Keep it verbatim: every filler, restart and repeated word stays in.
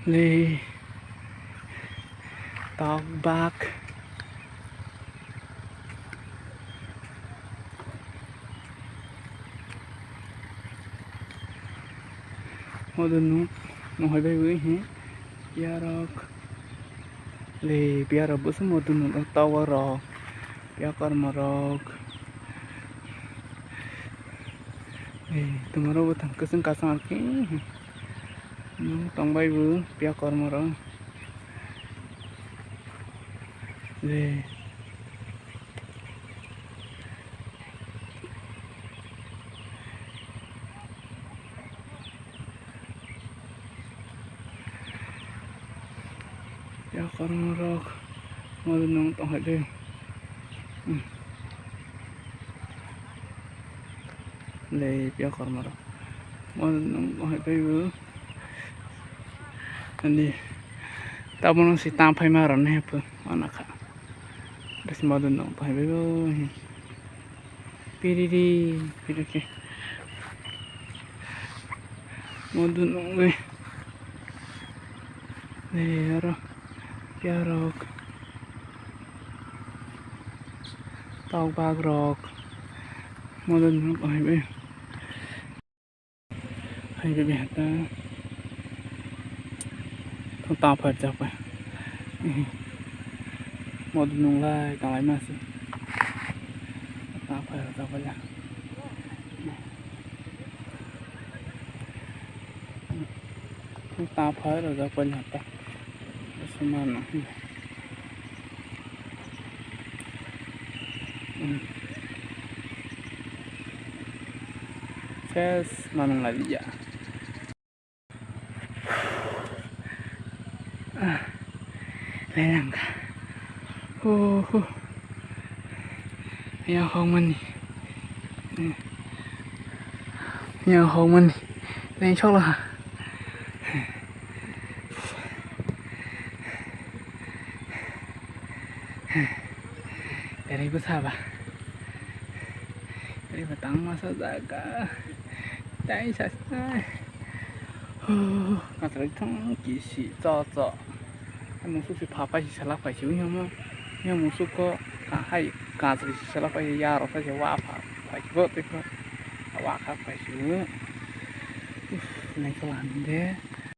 Le, tok bak. Modunung, mohai bai wi hi, piyarok. Le, piyarok bwswk modunung, tower rok, piya kormo rok. Le, tomorok bo thang kwchwng kasang arki. Nwng tongbai bo piya kormo rok. Le. Piya kormo rok modunung tong hai de. Hmm. Le piya kormo rok modunung tong hai de bo. Ani tabuk si tam phai ma rwna hepha wana kha. Bisi modunung tong hai de bo. Piriri, piriri. Modunung wi. Nei, aro piyarok. Tok bak rok. Modunung wi. Hai bebe hata. Thung ta phai rwjak bai. Modunung lai tang lai ma se. Ta phai rwjak bai ya. Thung ta phai rwjak bai ya ta. Sumano. Ses manung lai ya. Lelang ka. Hu hu. Ya hong mani. Ya hong mani. Leng chok la ha. Eri bwsa ba. Eri ba tang masa jaga. Tai sa sa. Huh, kasra thang kisi cho cho. Musuk si pha pai si selak pai si ui hamo. Ya musuk ko ka hai kasri si selak pai ya ro sai si wa pha pai si bo te ko. Wa kha pai si. Uff, nai ko lan de.